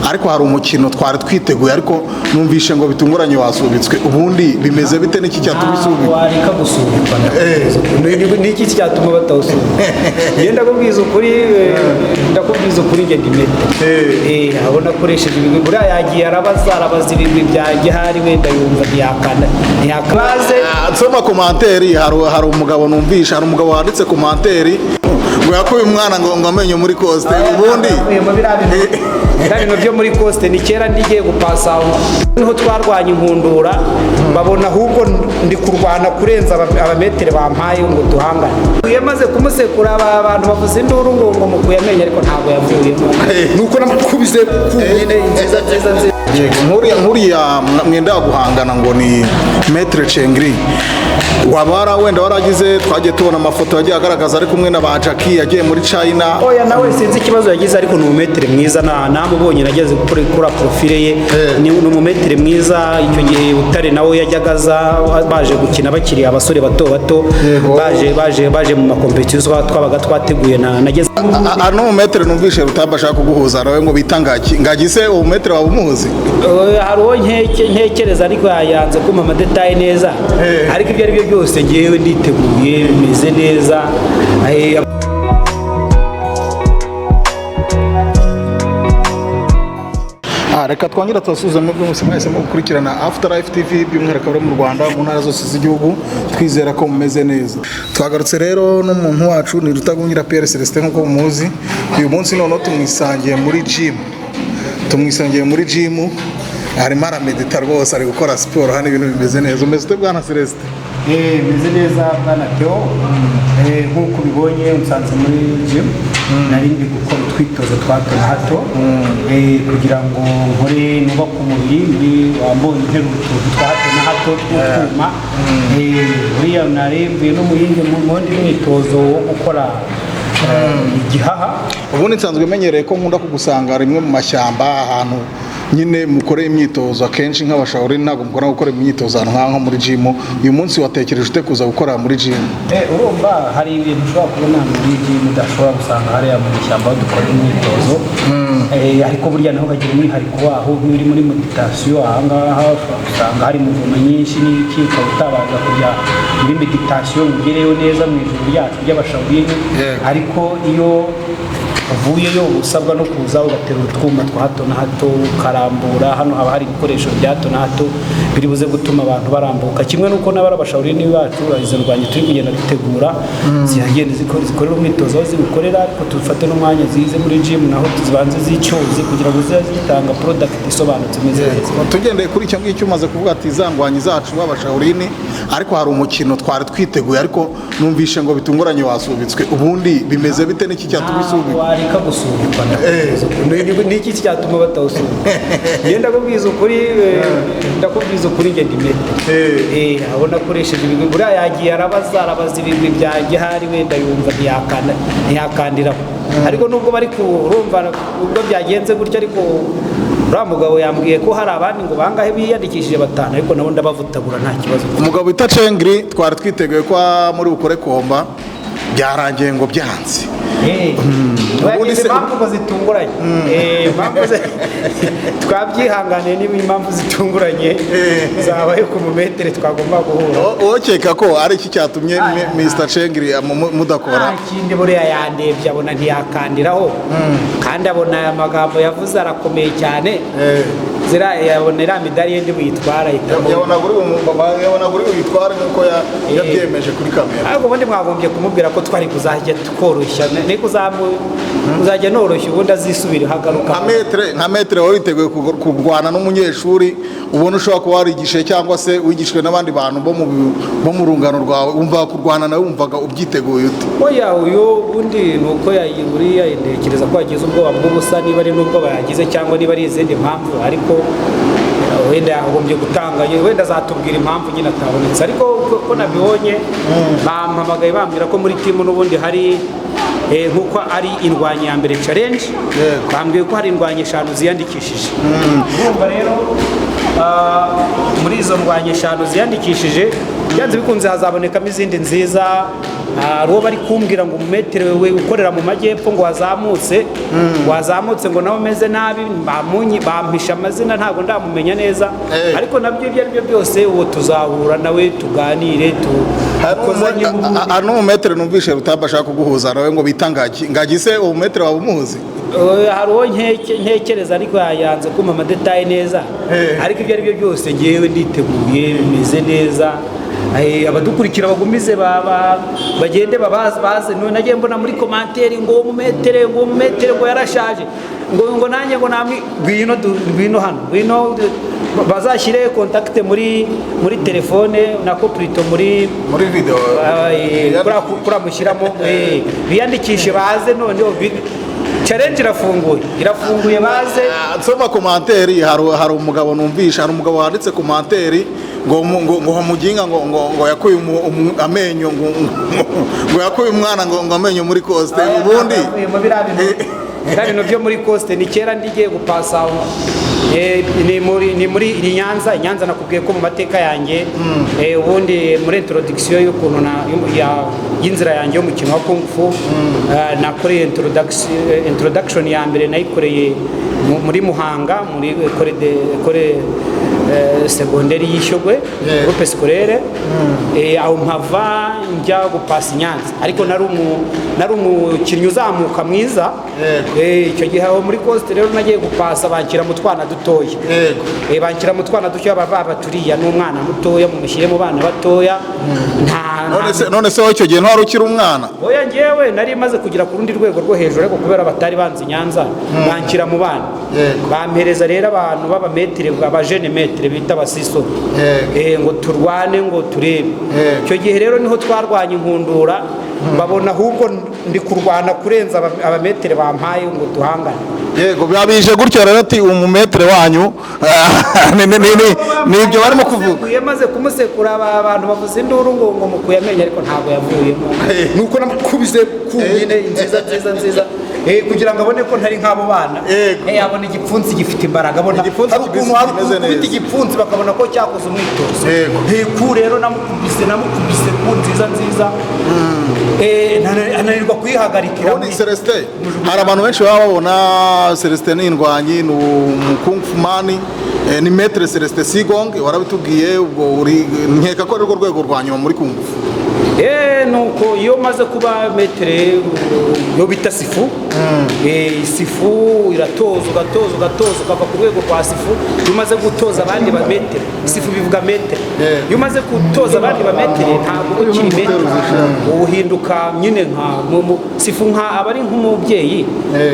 Ariko hari umukino twari twiteguye, ariko numvishe ngo bitunguranye wasubitswe. Ubundi bimeze bite? N'iki cyatuma isubikwa? Wareka gusubikwa? Niki cyatuma batawusubika? Njye ndakubwiza ukuri, ndakubwiza ukuri, njye ndi maître. Abona akoresheje ibigwi. Buriya yagiye arabaza ibigwi byanjye, hari wenda yumva ntiyakanda ntiyakabaze. Nsoma commentaire, hari umugabo numvisha, hari umugabo wanditse commentaire ngo yakuye umwana ngo amenyo muri coste. Ubundi Biriya bintu byo muri coste ni kera ndigiye gupasa, niho twarwanya inkundura, babona ahubwo ndi kurwana kurenza abamaître bampaye ngo duhangane. Iyo maze kumusekura, abantu bavuza induru ngo mukuye amenyo, ariko ntabwo yavuyemo, nuko namukubise ku nyine nziza nziza nziza. Nkuriya mwenda guhangana ngo ni Maître Chengri, waba wenda waragize, twagiye tubona amafoto yagiye agaragaza ari kumwe na ba Jackie, yagiye muri China. Oya, nawe sinzi ikibazo yagize, ariko ni umumaître mwiza. Namubonye, nageze kuri profile ye, ni umumaître mwiza. Icyo gihe Butare nawe yajyaga aza, baje gukina bakiri abasore bato bato, baje mu macompétition twabaga twateguye na nageze. Hari n'umumaître numvishe Rutamba ashaka kuguhuza nawe ngo bita Ngaki. Ngaki se uwo mumaître waba umuzi? Hari uwo ntekereza, ariko yanze kumpa amadétails neza. Ariko ibyo ari byo byose, ngewe nditeguye, bimeze neza. Reka twongere tubasuhuze mwebwe mwese mwahisemo gukurikirana After Life TV, by'umwihariko abari mu Rwanda, mu ntara zose z'igihugu. Twizera ko mumeze neza. Twagarutse rero n'umuntu wacu, ni Rutagungira Pierre Celestin nk'uko mumuzi. Uyu munsi noneho tumwisangiye muri gym, tumwisangiye muri gym, arimo aramedita rwose, ari gukora siporo hano, ibintu bimeze neza. Umeze ute, bwana Celestin? Meze neza, bwana Theo. Nk'uko ubibonye, unsanze muri gym, nari ndi gukora utwitozo twa hato na hato kugira ngo nkore nubake umubiri. Muri wambonye nterura utuntu twa hato na hato tw'utwuma. Buriya nari mvuye no mu yindi, mu wundi mwitozo wo gukora igihaha. Ubundi nsanzwe menyereye ko nkunda kugusanga rimwe mu mashyamba, ahantu nyine mukoreye imyitozo. Akenshi nk'abashauri ntabwo mukora gukora imyitozo ahantu nk'aho muri gym. Uyu munsi watekereje ute kuza gukora muri gym? Urumva hari ibintu ushobora kubona muri gym udashobora gusanga hariya mu ishyamba aho dukora imyitozo. Ariko burya naho bagira umwihariko waho. Nk'iyo uri muri méditation aha ngaha, ushobora gusanga hari mouvement nyinshi n'iki, ukaba utabaza kujya muri méditation ngo ugereyo neza mu ijuru ryacu ry'abashawurini. Ariko iyo uvuyeyo, uba usabwa no kuza ugaterura utwuma twa hato na hato, ukarambura. Hano haba hari ibikoresho bya hato na hato biri buze gutuma abantu barambuka, kimwe n'uko n'abari bacu, izo ndwanyi turi kugenda dutegura, ziragenda zikorera umwitozo aho ziwukorera, ariko dufate n'umwanya zize muri gym naho tuzibanze zicyoze kugira ngo zize zitanga product isobanutse, imeze neza. Tugendeye kuri icyo ngicyo umaze kuvuga ati za ndwanyi zacu b'abashawurini, ariko hari umukino twari twiteguye, ariko numvishe ngo bitunguranye wasubitswe. Ubundi bimeze bite? N'iki cyatuma isubikwa? Wareka gusubikwa? Niki cyatuma batawusubika? Njye ndakubwiza ukuri, ndakubwiza ukuri, njye ndi maître. Abona akoresheje ibigwi. Buriya yagiye arabaza ibigwi byanjye, hari wenda yumva ntiyakanda ntiyakandiraho, ariko nubwo bari kurumva ubwo byagenze gutya, ariko uriya mugabo yambwiye ko hari abandi ngo bangahe biyandikishije, batanu, ariko nabo ndabavutagura, nta kibazo. Umugabo wita Cengri twari twiteguye ko muri bukore combat, byarangiye ngo byanze. Ubundi Impamvu ngo zitunguranye. Impamvu twabyihanganiye, niba impamvu zitunguranye zabaye ku mumaître twagomba guhura. Ukeka ko ari iki cyatumye Mr Chengri mudakora? Nta kindi, buriya yandebye abona ntiyakandiraho, kandi abona aya magambo yavuze arakomeye cyane. Ziriya yabona iriya midari ye ndi buyitwara, ahitamo. Yabonaga uri buyitware nk'uko yabyemeje kuri kamera. Ariko ubundi mwagombye kumubwira ko twari kuzajya tworoshya, ni kuzajya noroshya, ubundi azisubire hagaruka. Nka maître wari witeguye kurwana n'umunyeshuri ubona ushobora kuba warigishije cyangwa se wigishijwe n'abandi bantu bo mu rungano rwawe, wumva kurwana nawe wumvaga ubyiteguye ute? Oya, uyu ubundi ni uko buriya ntekereza ko yagize ubwoba bw'ubusa, niba ari n'ubwoba yagize cyangwa niba ari izindi mpamvu, ariko wenda yagombye gutanga, wenda azatubwira impamvu nyine atabonetse. Ariko uko nabibonye, bampamagaye bambwira ko muri team n'ubundi hari nk'uko ari indwanyi ya mbere challenge, bambwiye ko hari indwanyi eshanu ziyandikishije. Urumva rero, muri izo ndwanyi eshanu ziyandikishije, byanze bikunze hazabonekamo izindi nziza. Hari uwo bari kumbwira ngo umumaître we ukorera mu majyepfo ngo wazamutse ngo nawe umeze nabi, bampisha amazina, ntabwo ndamumenya neza. Ariko nabyo, ibyo ari byo byose, uwo tuzahura nawe tuganire, dukozanye ubundi. Hari n'umumaître numvishe Rutamba ashaka kuguhuza nawe ngo bita Ngagi. Ngagi se, uwo mumaître waba umuzi? Hari uwo ntekereza, ariko yanze kumpa amadétails neza. Ariko ibyo ari byo byose, ngewe nditeguye, bimeze neza. Abadukurikira bagumize bagende babaze baze. None nagiye mbona muri commentaire ngo uwo mumaître, ngo uwo mumaître ngo yarashaje, ngo nanjye ngo namwe ngwino, ngwino hano, ngwino, bazashyire contact muri telefone, nako plutôt muri muri video. Kuriya mushyiramo, biyandikishe baze. Noneho challenge irafunguye, irafunguye, baze. Ah, nsoma commentaire, hari umugabo numvisha, hari umugabo wanditse commentaire ngo muginga ngo yakuye amenyo, ngo yakuye umwana ngo amenyo muri Coste ubundi. Mu biriya bintu byo muri Coste ni kera ndigiye gupasa. Ni muri ni Nyanza. I Nyanza nakubwiye ko mu mateka yanjye, ubundi muri introduction y'ukuntu y'inzira yanjye y'umukino wa kung fu, nakoreye introduction ya mbere, nayikoreye muri Muhanga, muri école secondaire y'Ishyogwe, groupe scolaire. Aho mpava njya gupasa i Nyanza, ariko nari umukinnyi uzamuka mwiza. Icyo gihe aho muri Coste rero nagiye gupasa, banshyira mu twana dutoya. Banshyira mu twana dutoya, baba baturiya n'umwana mutoya, mumushyire mu bana batoya, nta None se wowe icyo gihe ntiwari ukiri umwana? Oya, njyewe nari maze kugera ku rundi rwego rwo hejuru, ariko kubera batari banzi i Nyanza banshyira mu bana. Bampereza rero abantu b'abamaître, abajeunes maîtres bita abasiso, ngo turwane, ngo turebe. Icyo gihe rero niho twarwanye inkundura, babona ahubwo ndi kurwana kurenza abamaître bampaye ngo duhangane. Yego, biba bije gutyo rero, ati umumaître wanyu ni ibyo barimo kuvuga. Musekuye, maze kumusekura, abantu bavuza induru ngo mukuye amenyo, ariko ntabwo yavuyemo, nuko namukubise ku nyine nziza nziza nziza, kugira ngo abone ko ntari nk'abo bana. Abona igipfunsi gifite imbaraga, abona Igipfunsi hari ukuntu hari kimeze ukubita neza. igipfunsi bakabona ko cyakoze umwitozo. Ku rero namukubise ku nziza nziza, ananirwa kuyihagarikira. Ubundi Celestin, hari abantu benshi baba babona Celestin ni indwanyi, ni umukungfumani, ni maître Celestin Sigong, warabitubwiye. Ubwo uri, nkeka ko ari rwo rwego rwa nyuma muri kung fu. Nuko iyo maze kuba maître, yo bita sifu, sifu iratoza, ugatoza, ugatoza, ukava ku rwego rwa sifu. Iyo umaze gutoza abandi ba maître, sifu bivuga maître, iyo umaze gutoza abandi ba maître ntabwo uba ukiri maître, uhinduka nyine nka sifu, nka aba ari nk'umubyeyi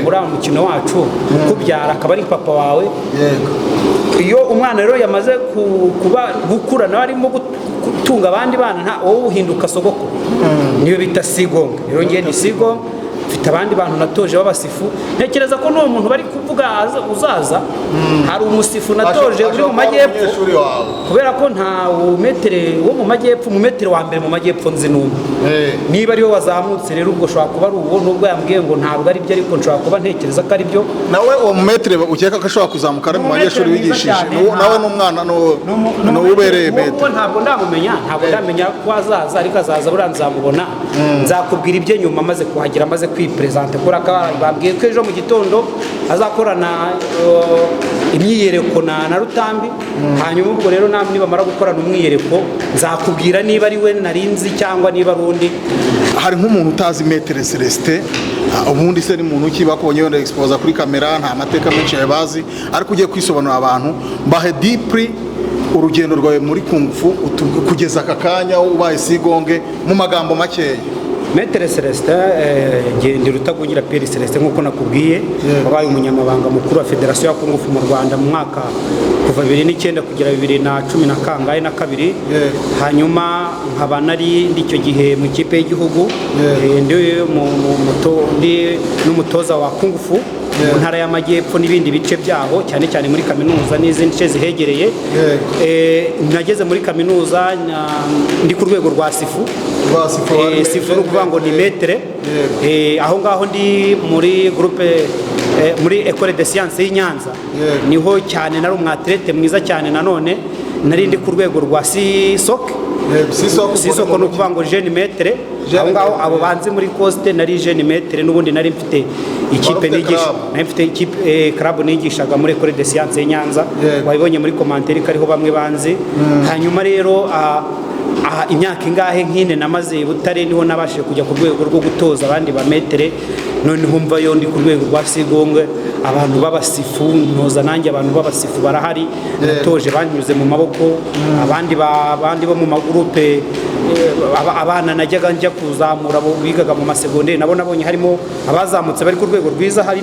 muri uwo mukino wacu ukubyara, akaba ari papa wawe. Iyo umwana rero yamaze kuba gukura, nawe arimo gutunga abandi bana, nta wowe uhinduka sogokuru, niyo bita sigong. Rero ngiye ni sigong, mfite abandi bantu natoje b'abasifu. Ntekereza ko n'uwo muntu bari kuvuga uzaza, hari umusifu natoje uri mu majyepfo. Umunyeshuri wawe? Kubera ko nta mumaître wo mu majyepfo, umumaître wa mbere mu majyepfo nzi n'umwe. Niba ariwe wazamutse rero, ubwo ushobora kuba ari uwo, nubwo yambwiye ngo ntabwo ari byo, ariko nshobora kuba ntekereza ko ari byo. Nawe uwo mumaître ukeka ko ashobora kuzamuka ari mu banyeshuri Umumaître mwiza wigishije? cyane, Nawe ni umwana, ni ubereye maître. Uwo ntabwo ndamumenya, ntabwo ndamenya ko azaza, ariko azaza buriya nzamubona, nzakubwira ibye nyuma amaze kuhagera, amaze kwiperezanta, kubera ko bambwiye ko ejo mu gitondo azakorana imyiyereko na Rutambi. Hanyuma ubwo rero namwe nibamara gukorana umwiyereko, nzakubwira niba ari we narinzi cyangwa niba ari undi. Hari nk'umuntu utazi maître Celestin, ubundi se ni muntu ki? Bakubonye wenda exposa kuri kamera, nta mateka menshi yawe bazi, ariko ugiye kwisobanurira abantu, bahe deeply urugendo rwawe muri kung fu kugeza aka kanya ubaye sigonge, mu magambo makeya. Maître Celestin, Ngende Rutagungira Pierre Celestin, nk'uko nakubwiye, wabaye umunyamabanga mukuru wa Federasiyo ya Kung Fu mu Rwanda mu mwaka kuva 2009 kugera bibiri na cumi na kangahe na kabiri. Hanyuma nkaba nari ndi icyo gihe mu ikipe y'igihugu, ndi n'umutoza wa Kung Fu mu ntara y'Amajyepfo n'ibindi bice byaho, cyane cyane muri kaminuza n'izindi nce zihegereye. Nageze muri kaminuza ndi ku rwego rwa sifu. Rwa sifu. Sifu ni ukuvuga ngo ni maître. Aho ngaho ndi muri groupe, muri Ecole de Science y'i Nyanza. Niho cyane nari umwathlète mwiza cyane, nanone nari ndi ku rwego rwa sisok. Yego, Sisoko. Sisoko ni ukuvuga ngo jeune maître. Jeune Aho ngaho maître. Abo banzi muri Coste, nari jeune maître, n'ubundi nari mfite ikipe Wari ufite nigisha. club. Nari mfite ikipe, club nigishaga muri École de Sciences y'i Nyanza. Wabibonye muri commentaire ko ariho bamwe banzi. Hanyuma rero aha imyaka ingahe, nk'ine namaze i Butare, niho nabashije kujya ku rwego rwo gutoza abandi ba maître. Noneho mvayo ndi ku rwego rwa Sigonge, abantu b'abasifu ntoza nanjye, abantu b'abasifu barahari natoje banyuze mu maboko, abandi bo mu magurupe, abana najyaga njya kuzamura bo bigaga mu masegonderi, nabo nabonye harimo abazamutse bari ku rwego rwiza. Hari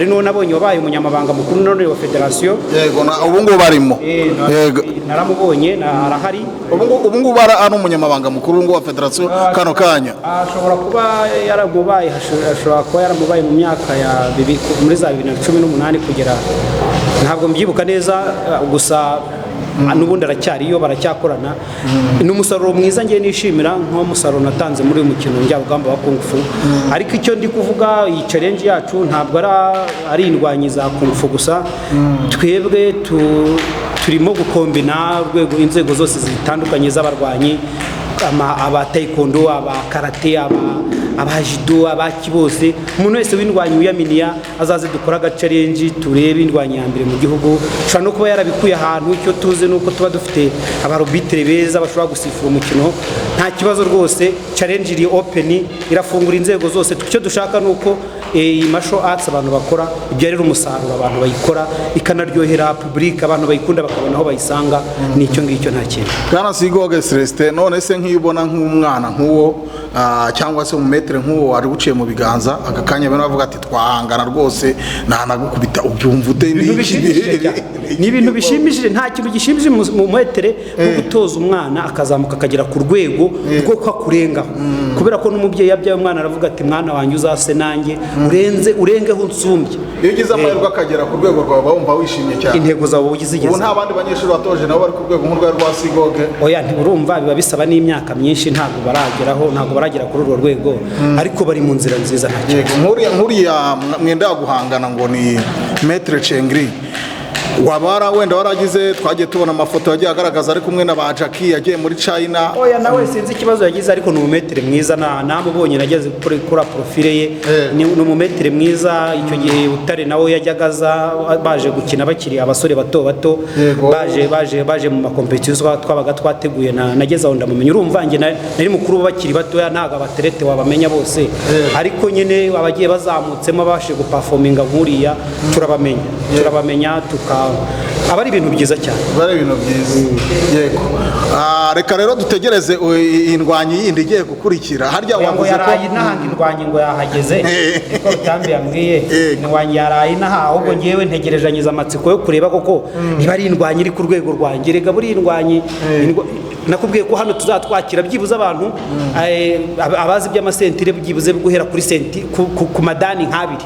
n'uwo nabonye wabaye umunyamabanga mukuru none wa federasiyo. Yego, ubu ngubu barimo. Yego. Naramubonye, arahari. Ubu ngubu ari umunyamabanga mukuru ngubu wa federasiyo kano kanya. Ashobora kuba yaramubaye, ashobora kuba yaramubaye mu myaka ya muri za 2018 kugera, ntabwo mbyibuka neza, gusa n'ubundi aracyariyo, baracyakorana. Ni umusaruro mwiza ngiye nishimira nk'uwo musaruro natanze muri uyu mukino njyarugamba wa kung fu. Ariko icyo ndi kuvuga, iyi challenge yacu ntabwo ari indwanyi za kung fu gusa. Twebwe turimo gukombina urwego, inzego zose zitandukanye z'abarwanyi, aba taekwondo, aba karate, aba judo, abaki bose. Umuntu wese w'indwanyi wiyaminiya azaze dukore agachallenge, turebe indwanyi ya mbere mu gihugu. Ushobora no kuba yarabikuye ahantu. Icyo tuzi ni uko tuba dufite abarbitre beza bashobora gusifura umukino, nta kibazo rwose. Challenge iri open, irafungura inzego zose. Icyo dushaka ni uko iyi martial arts abantu bakora ibyarira umusaruro abantu bayikora, ikanaryohera public, abantu bayikunda bakabona aho bayisanga. Ni icyo ngicyo, nta kintu. Bwana Sigoge Celestin, none se nk'iyo ubona nk'umwana nk'uwo, cyangwa se umumaître nk'uwo wari uciye mu biganza aka kanya, bano bavuga ati twahangana rwose, ntanagukubita, ubyumva ute? Ibintu bishimishije cyane, ni ibintu bishimishije. Nta kintu gishimishije mu maître nko gutoza umwana akazamuka akagera ku rwego rwo kwakurengaho, kubera ko n'umubyeyi yabyaye umwana aravuga ati: "Mwana wanjye, uzase nanjye urenze, urengeho unsumbye." Iyo ugize amahirwe akagera ku rwego rwawe, uba wumva wishimye cyane. Intego zawe uba uzigeze. Ubu nta bandi banyeshuri watoje nabo bari ku rwego nk'urwego rwa Sigoge? Oya, ntiburumva, biba bisaba n'imyaka myinshi. Ntabwo barageraho, ntabwo baragera kuri urwo rwego, ariko bari mu nzira nziza, nta kibazo. Yego, nk'uriya mwenda guhangana ngo ni Maître Chengri, waba wenda waragize, twagiye tubona amafoto yagiye agaragaza ari kumwe na ba Jackie, yagiye muri China. Oya, nawe sinzi ikibazo yagize, ariko ni umumaître mwiza. Namubonye, nageze kuri profile ye. Ni umumaître mwiza. Icyo gihe Butare nawe yajyaga aza baje gukina bakiri abasore bato bato. Baje mu makompetisiyo twabaga twateguye, nageze aho ndamumenya. Urumva njye nari mukuru bakiri batoya, ntabwo abaterete wabamenya bose, ariko nyine abagiye bazamutsemo babashije guperforminga nk'uriya turabamenya, turabamenya tuka aba ari ibintu byiza cyane. Biba ari ibintu byiza, yego. Reka rero dutegereze iyi ndwanyi yindi igiye gukurikira harya. Oya, ngo Wavuze ko yaraye inaha, ngo indwanyi ngo yahageze, niko Rutambi yambwiye. Indwanyi yaraye inaha. Ahubwo ngewe ntegerejanyije amatsiko yo kureba koko niba ari indwanyi iri ku rwego rwanjye. Rega buriya indwanyi, nakubwiye ko hano tuzatwakira byibuze abantu, abazi iby'amaceinture, byibuze guhera kuri ku madani nk'abiri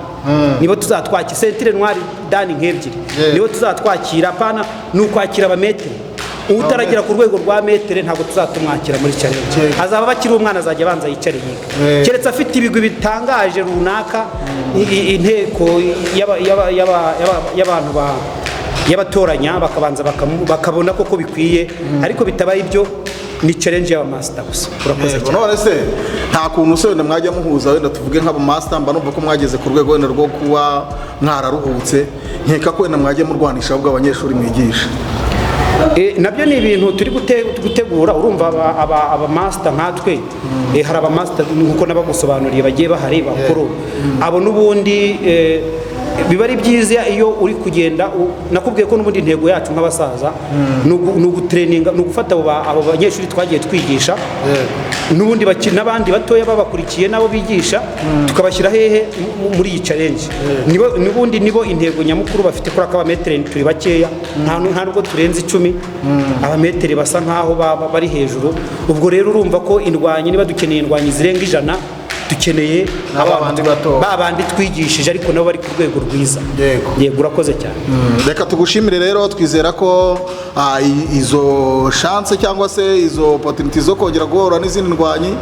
nibo tuzatwakira, ceinture noire dan nk'ebyiri nibo tuzatwakira. Pana ni ukwakira abamaître. Utaragera ku rwego rwa maître ntabwo tuzatumwakira muri challenge. Azaba bakiri umwana, azajya abanza yicare yiga, keretse afite ibigwi bitangaje runaka. Inteko y'abantu y'abatoranya bakabanza bakabona koko bikwiye, ariko bitabaye ibyo ni challenge y'abamaster gusa. Urakoze Yego, cyane. None se nta kuntu se wenda mwajya muhuza, wenda tuvuge nk'abamaster, mba numva ko mwageze ku rwego wenda rwo kuba mwararuhutse, nkeka ko wenda mwajya murwanisha ahubwo abanyeshuri mwigisha? Nabyo ni ibintu turi gutegura. Urumva aba master nkatwe, hari abamaster nkuko nabagusobanuriye bagiye bahari bakuru. Abo n'ubundi biba ari byiza iyo uri kugenda nakubwiye ko n'ubundi intego yacu nk'abasaza ni ugutraininga, ni ugufata abo banyeshuri twagiye twigisha n'ubundi n'abandi batoya babakurikiye nabo bigisha, tukabashyira hehe? Muri iyi challenge. Nibo n'ubundi nibo intego nyamukuru bafite, kuri aka bamaître turi bakeya, nta nubwo turenze 10. Abamaître basa nkaho baba bari hejuru. Ubwo rero urumva ko indwanyi, niba dukeneye indwanyi zirenga 100, Dukeneye Na ba bandi bato. Ba bandi twigishije, ariko nabo bari ku rwego rwiza. Yego, urakoze cyane. Reka tugushimire rero. Twizera ko izo chance cyangwa se izo opportunity zo kongera guhura n'izindi ndwanyi,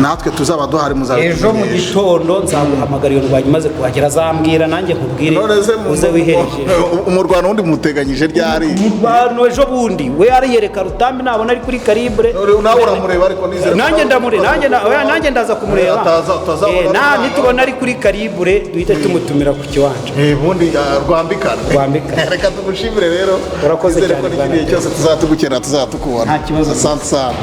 natwe tuzaba duhari. Ejo mu Muzabitumenyesha. gitondo nzaguhamagara iyo ndwanyi maze kuhagera, azambwira nanjye nkubwire. None se uze wihereje. Umurwano wundi muteganyije ryari? Umurwano ejo bundi, we ariyereka Rutambi nabona ari kuri calibre. Nawe uramureba, ariko nizera ko Nanjye ndamure, nanjye oya, nanjye ndaza kumureba. Atazabona Na nitubona ari kuri calibre, duhite tumutumira ku kiwanja. Ubundi rwambikana. Rwambikana. Reka tugushimire rero. Urakoze Twizere cyane, ko n'ikindi gihe bwana. cyose tuzatugukenera tuzatukubona. Nta kibazo. Asante sana.